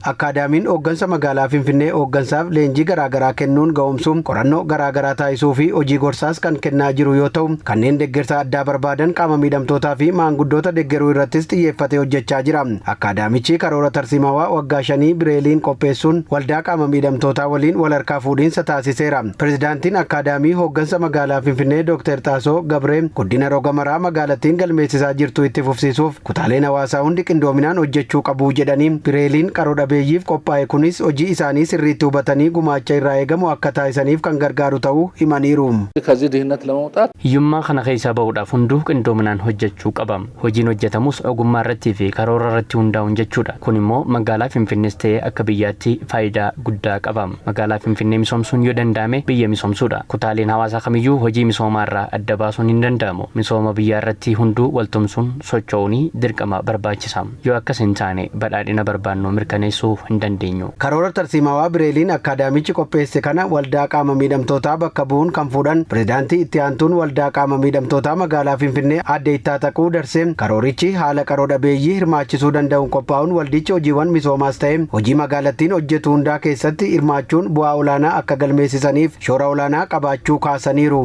Akkaadaamiin hooggansa magaalaa Finfinnee hooggansaaf leenjii garaagaraa kennuun ga'oomsuun qorannoo garaagaraa taasisuu fi hojii gorsaas kan kennaa jiru yoo ta'u, kanneen deeggarsa addaa barbaadan qaama miidhamtootaa fi maanguddoota deeggaruu irrattis xiyyeeffatee hojjechaa jira. Akkaadaamichi karoora tarsiimawaa waggaa 5 bireeliin qopheessuun waldaa qaama miidhamtootaa waliin wal harkaa fuudhiinsa taasiseera. Pirezidaantiin Akkaadaamii hooggansa magaalaa Finfinnee Dr. Xaasoo Gabree guddina roga maraa magaalattiin galmeessisaa jirtu itti fufsiisuuf kutaaleen hawaasaa hundi qindoominaan hojjechuu qabu jedhanii, bireeliin qaroo dhabeeyyiif qophaa'e kunis hojii isaanii sirriitti hubatanii gumaacha irraa eegamu akka taasisaniif kan gargaaru ta'uu himaniiru. ከዚህ ድህነት ለመውጣት Hiyyummaa kana keessaa bahuudhaaf hunduu qindoominaan hojjechuu qaba. Hojiin hojjetamus ogummaa irrattii fi karoora irratti hundaa'uun jechuudha. Kun immoo magaalaa Finfinnees ta'ee akka biyyaatti faayidaa guddaa qaba. Magaalaa Finfinnee misoomsuun yoo danda'ame biyya misoomsuudha. Kutaaleen hawaasaa kamiyyuu hojii misoomaa irraa adda baasuun hin danda'amu. Misooma biyyaa irratti hunduu waltumsuun socho'uun dirqama barbaachisa. Yoo akkas hin taane, badhaadhina barbaannu mirkaneessuu hin dandeenyu. Karoora tarsiimawaa bireeliin akkaadaamichi qopheesse kana waldaa qaama miidhamtootaa bakka bu'uun kan fuudhan pirezidaantii itti aantuun waldaa qaama miidhamtootaa magaalaa Finfinnee aadde Ittaataquu Darsee, karoorichi haala qaroo dhabeeyyii hirmaachisuu danda'uun qophaa'uun waldichi hojiiwwan misoomaas ta'e hojii magaalattiin hojjetu hundaa keessatti hirmaachuun bu'aa olaanaa akka galmeessisaniif shoora olaanaa qabaachuu kaasaniiru.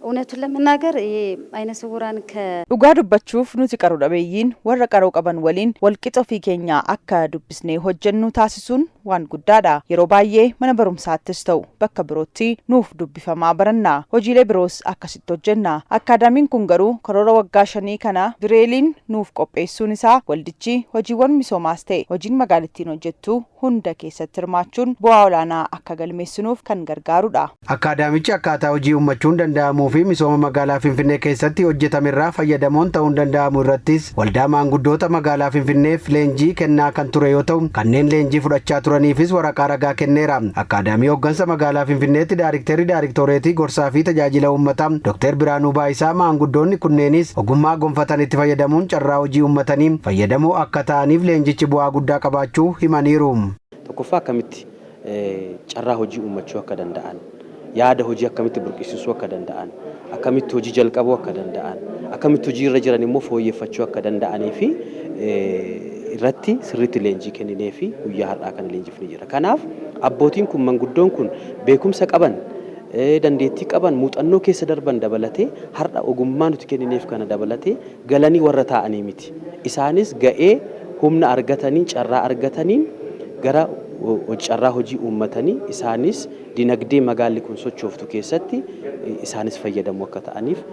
እውነቱን ለመናገር ይሄ አይነ ስውራን ከ Dhugaa dubbachuuf, nuti qaroo dhabeeyyiin warra qaroo qaban waliin walqixa ofii keenya akka dubbisnee hojjennu taasisuun waan guddaadha. Yeroo baay'ee mana barumsaattis ta'u bakka birootti nuuf dubbifamaa baranna. Hojiilee biroos akkasitti hojjenna. Akkaadaamiin kun garuu karoora waggaa 5 kana bireeliin nuuf qopheessuun isaa waldichi hojiiwwan misoomaas ta'e hojiin magaalattiin hojjettu hunda keessatti hirmaachuun bu'aa olaanaa akka galmeessinuuf kan gargaarudha. Akkaadaamichi akkaataa hojii uummachuun danda'amuu fi misooma magaalaa Finfinnee keessatti hojjetamerraa fayyadamoon ta'uun danda'amu irrattis waldaa maanguddoota magaalaa Finfinneef leenjii kennaa kan ture yoo ta'u, kanneen leenjii fudhachaa turaniifis waraqaa ragaa kenneera. Akkaadaamii hooggansa magaalaa Finfinneetti daarikteerri daariktoreetii gorsaa fi tajaajila uummataa Dr. Biraanuu Baayisaa maanguddoonni kunneenis ogummaa gonfatan itti fayyadamuun carraa hojii uummatanii fayyadamoo akka ta'aniif leenjichi bu'aa guddaa qabaachuu himaniiru. Tokkoffaa, akkamitti carraa hojii uummachuu akka danda'an, yaada hojii akkamitti burqisiisuu akka danda'an, akkamitti hojii jalqabuu akka danda'an, akkamitti hojii irra jiran immoo fooyyeffachuu akka danda'anii fi irratti sirriitti leenjii kenninee fi guyyaa har'aa kana leenjifnee jira. Kanaaf abbootiin kun, manguddoon kun, beekumsa qaban, dandeettii qaban, muuxannoo keessa darban dabalatee, har'a ogummaa nuti kennineef kana dabalatee galanii warra taa'anii miti. Isaanis ga'ee humna argatanii, carraa argataniin gara carraa hojii uummatanii isaanis dinagdee magaalli kun sochooftu keessatti isaanis fayyadamoo akka ta'aniif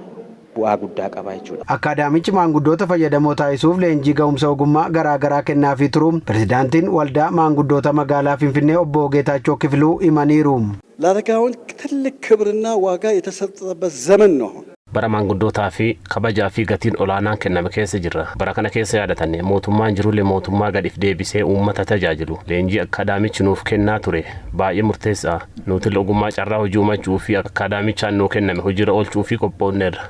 bu'aa guddaa qaba jechuudha. Akkaadaamichi maanguddoota fayyadamoo taasisuuf leenjii ga'umsa ogummaa garaa garaa kennaafii turuu pirezidaantiin waldaa maanguddoota magaalaa Finfinnee obbo Geetaachoo Kifluu himaniiru. ለአረጋውያን ትልቅ ክብርና ዋጋ የተሰጠበት ዘመን ነው አሁን። Bara maanguddootaa fi kabajaa fi gatiin olaanaan kenname keessa jirra. Bara kana keessa yaadatanne mootummaan jirullee mootummaa gadiif deebisee uummata tajaajilu. Leenjii akkaadaamichi nuuf kennaa ture baay'ee murteessaa. Nuti ogummaa carraa hojii uumachuu fi akkaadaamichaan nuu kenname hojiirra oolchuu fi qophoonneerra.